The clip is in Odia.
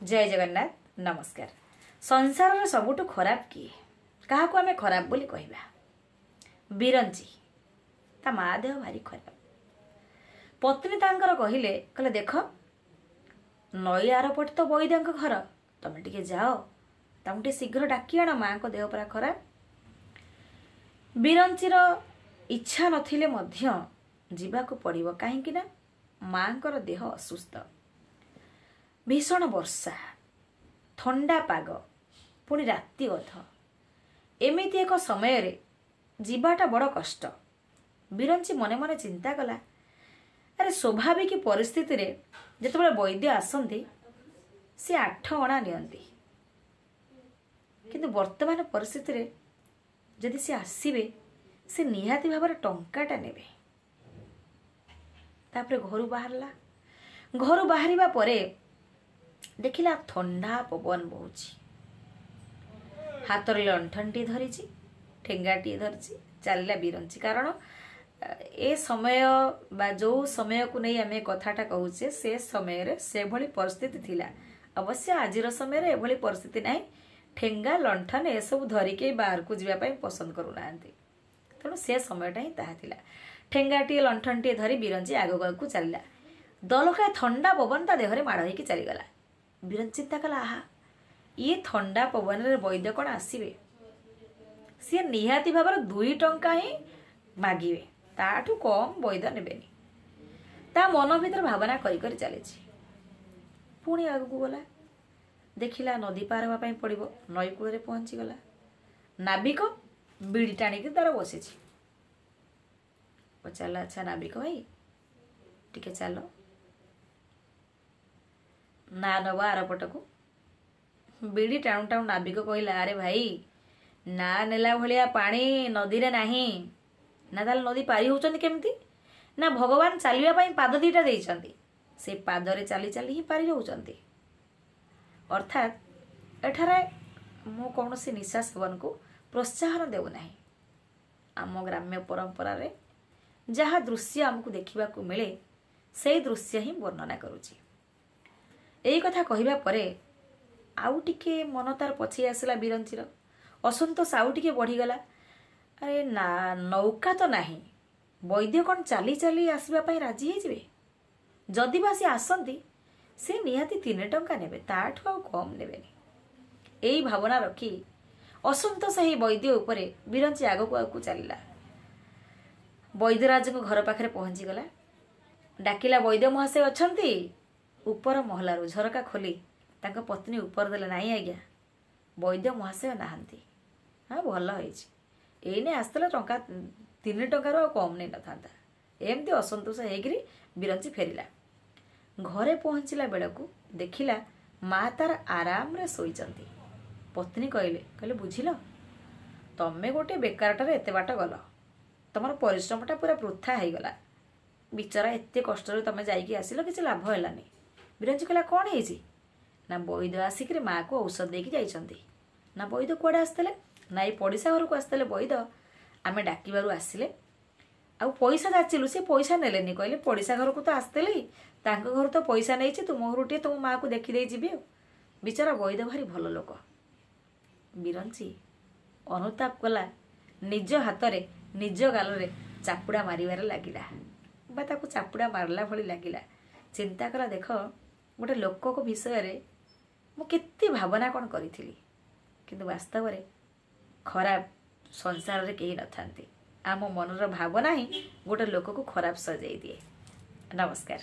ଜୟ ଜଗନ୍ନାଥ, ନମସ୍କାର। ସଂସାରର ସବୁଠୁ ଖରାପ କିଏ? କାହାକୁ ଆମେ ଖରାପ ବୋଲି କହିବା? ବିରଞ୍ଚି, ତା ମା ଦେହ ଭାରି ଖରାପ। ପତ୍ନୀ ତାଙ୍କର କହିଲେ, କହିଲେ ଦେଖ, ନଈ ଆରପଟେ ତ ବୈଦ୍ୟଙ୍କ ଘର, ତମେ ଟିକେ ଯାଅ, ତାଙ୍କୁ ଟିକେ ଶୀଘ୍ର ଡାକି ଆଣ, ମାଙ୍କ ଦେହ ପୁରା ଖରାପ। ବିରଞ୍ଚିର ଇଚ୍ଛା ନଥିଲେ ମଧ୍ୟ ଯିବାକୁ ପଡ଼ିବ, କାହିଁକି ନା ମାଙ୍କର ଦେହ ଅସୁସ୍ଥ। ଭୀଷଣ ବର୍ଷା, ଥଣ୍ଡା ପାଗ, ପୁଣି ରାତି ଅଧ, ଏମିତି ଏକ ସମୟରେ ଯିବାଟା ବଡ଼ କଷ୍ଟ। ବିରଞ୍ଚି ମନେ ମନେ ଚିନ୍ତା କଲା, ଆରେ ସ୍ୱାଭାବିକ ପରିସ୍ଥିତିରେ ଯେତେବେଳେ ବୈଦ୍ୟ ଆସନ୍ତି ସେ 8 ଅଣା ନିଅନ୍ତି, କିନ୍ତୁ ବର୍ତ୍ତମାନ ପରିସ୍ଥିତିରେ ଯଦି ସେ ଆସିବେ ସେ ନିହାତି ଭାବରେ ଟଙ୍କାଟା ନେବେ। ତାପରେ ଘରୁ ବାହାରିଲା। ଘରୁ ବାହାରିବା ପରେ ଦେଖିଲା ଥଣ୍ଡା ପବନ ବହୁଛି, ହାତରେ ଲଣ୍ଠନଟିଏ ଧରିଛି, ଠେଙ୍ଗାଟିଏ ଧରିଛି, ଚାଲିଲା ବିରଞ୍ଚି। କାରଣ ଏ ସମୟ ବା ଯେଉଁ ସମୟକୁ ନେଇ ଆମେ କଥାଟା କହୁଛେ, ସେ ସମୟରେ ସେଭଳି ପରିସ୍ଥିତି ଥିଲା। ଅବଶ୍ୟ ଆଜିର ସମୟରେ ଏଭଳି ପରିସ୍ଥିତି ନାହିଁ, ଠେଙ୍ଗା ଲଣ୍ଠନ ଏସବୁ ଧରିକି ବାହାରକୁ ଯିବା ପାଇଁ ପସନ୍ଦ କରୁନାହାନ୍ତି, ତେଣୁ ସେ ସମୟଟା ହିଁ ତାହା ଥିଲା। ଠେଙ୍ଗାଟିଏ ଲଣ୍ଠନଟିଏ ଧରି ବିରଞ୍ଚି ଆଗକୁ ଆଗକୁ ଚାଲିଲା। ଦଲକାଏ ଥଣ୍ଡା ପବନ ତା ଦେହରେ ମାଡ଼ ହେଇକି ଚାଲିଗଲା। ବିରଞ୍ଚି ଚିନ୍ତା କଲା, ଆହା, ଇଏ ଥଣ୍ଡା ପବନରେ ବୈଦ୍ୟ କ'ଣ ଆସିବେ? ସିଏ ନିହାତି ଭାବରେ 2 ଟଙ୍କା ହିଁ ମାଗିବେ, ତାଠୁ କମ୍ ବୈଦ୍ୟ ନେବେନି। ତା ମନ ଭିତରେ ଭାବନା କରି କରି ଚାଲିଛି। ପୁଣି ଆଗକୁ ଗଲା, ଦେଖିଲା ନଦୀ ପାର ହେବା ପାଇଁ ପଡ଼ିବ। ନଈ କୂଳରେ ପହଞ୍ଚିଗଲା। ନାବିକ ବିଡ଼ି ଟାଣିକି ତାର ବସିଛି। ପଚାରିଲା, ଆଚ୍ଛା ନାବିକ ଭାଇ, ଟିକେ ଚାଲ ନା ନବ ଆରପଟକୁ। ବିଡ଼ି ଟାଣୁ ଟାଣୁ ନାବିକ କହିଲା, ଆରେ ଭାଇ, ନା ନେଲା ଭଳିଆ ପାଣି ନଦୀରେ ନାହିଁ। ନା ତାହେଲେ ନଦୀ ପାରି ହେଉଛନ୍ତି କେମିତି? ନା ଭଗବାନ ଚାଲିବା ପାଇଁ ପାଦ 2ଟା ଦେଇଛନ୍ତି, ସେ ପାଦରେ ଚାଲି ଚାଲି ହିଁ ପାରି ଯାଉଛନ୍ତି। ଅର୍ଥାତ୍ ଏଠାରେ ମୁଁ କୌଣସି ନିଶା ସେବନକୁ ପ୍ରୋତ୍ସାହନ ଦେଉନାହିଁ। ଆମ ଗ୍ରାମ୍ୟ ପରମ୍ପରାରେ ଯାହା ଦୃଶ୍ୟ ଆମକୁ ଦେଖିବାକୁ ମିଳେ ସେଇ ଦୃଶ୍ୟ ହିଁ ବର୍ଣ୍ଣନା କରୁଛି। ଏଇ କଥା କହିବା ପରେ ଆଉ ଟିକେ ମନ ତାର ପଛେଇ ଆସିଲା ବିରଞ୍ଚିର, ଅସନ୍ତୋଷ ଆଉ ଟିକେ ବଢ଼ିଗଲା। ଆରେ ନା, ନୌକା ତ ନାହିଁ, ବୈଦ୍ୟ କ'ଣ ଚାଲି ଚାଲି ଆସିବା ପାଇଁ ରାଜି ହେଇଯିବେ? ଯଦି ବା ସେ ଆସନ୍ତି ସେ ନିହାତି 3 ଟଙ୍କା ନେବେ, ତାଠୁ ଆଉ କମ୍ ନେବେନି। ଏଇ ଭାବନା ରଖି ଅସନ୍ତୋଷ ହେଇ ବୈଦ୍ୟ ଉପରେ ବିରଞ୍ଚି ଆଗକୁ ଆଗକୁ ଚାଲିଲା। ବୈଦ୍ୟରାଜଙ୍କ ଘର ପାଖରେ ପହଞ୍ଚିଗଲା। ଡାକିଲା, ବୈଦ୍ୟ ମହାଶୟ ଅଛନ୍ତି? ଉପର ମହଲାରୁ ଝରକା ଖୋଲି ତାଙ୍କ ପତ୍ନୀ ଉପର ଦେଲେ, ନାଇଁ ଆଜ୍ଞା, ବୈଦ୍ୟ ମହାଶୟ ନାହାନ୍ତି। ହଁ, ଭଲ ହେଇଛି, ଏଇନେ ଆସିଥିଲା ଟଙ୍କା 3 ଟଙ୍କାରୁ ଆଉ କମ୍ ନେଇନଥାନ୍ତା। ଏମିତି ଅସନ୍ତୋଷ ହେଇକିରି ବିରଞ୍ଚି ଫେରିଲା। ଘରେ ପହଞ୍ଚିଲା ବେଳକୁ ଦେଖିଲା ମା ତାର ଆରାମରେ ଶୋଇଛନ୍ତି। ପତ୍ନୀ କହିଲେ, କହିଲେ ବୁଝିଲ, ତମେ ଗୋଟେ ବେକାରଟାରେ ଏତେ ବାଟ ଗଲ, ତମର ପରିଶ୍ରମଟା ପୁରା ବୃଥା ହେଇଗଲା। ବିଚରା ଏତେ କଷ୍ଟରେ ତମେ ଯାଇକି ଆସିଲ, କିଛି ଲାଭ ହେଲାନି। ବିରଞ୍ଚି କହିଲା, କ'ଣ ହେଇଛି? ନା ବୈଦ୍ୟ ଆସିକିରି ମାଆକୁ ଔଷଧ ଦେଇକି ଯାଇଛନ୍ତି। ନା ବୈଦ୍ୟ କୁଆଡ଼େ ଆସିଥିଲେ? ନା ଏଇ ପଡ଼ିଶା ଘରକୁ ଆସିଥିଲେ ବୈଦ୍ୟ, ଆମେ ଡାକିବାରୁ ଆସିଲେ, ଆଉ ପଇସା ଯାଚିଲୁ, ସେ ପଇସା ନେଲେନି। କହିଲେ ପଡ଼ିଶା ଘରକୁ ତ ଆସିଥିଲି, ତାଙ୍କ ଘରୁ ତ ପଇସା ନେଇଛି, ତୁମ ଘରୁ ଟିକେ ତୁମ ମାଆକୁ ଦେଖିଦେଇ ଯିବି। ଆଉ ବିଚରା ବୈଦ୍ୟ ଭାରି ଭଲ ଲୋକ। ବିରଞ୍ଚି ଅନୁତାପ କଲା, ନିଜ ହାତରେ ନିଜ ଗାଲରେ ଚାପୁଡ଼ା ମାରିବାରେ ଲାଗିଲା, ବା ତାକୁ ଚାପୁଡ଼ା ମାରିଲା ଭଳି ଲାଗିଲା। ଚିନ୍ତା କଲା, ଦେଖ ଗୋଟେ ଲୋକଙ୍କ ବିଷୟରେ ମୁଁ କେତେ ଭାବନା କ'ଣ କରିଥିଲି, କିନ୍ତୁ ବାସ୍ତବରେ ଖରାପ ସଂସାରରେ କେହି ନଥାନ୍ତି। ଆମ ମନର ଭାବନା ହିଁ ଗୋଟେ ଲୋକକୁ ଖରାପ ସଜେଇ ଦିଏ। ନମସ୍କାର।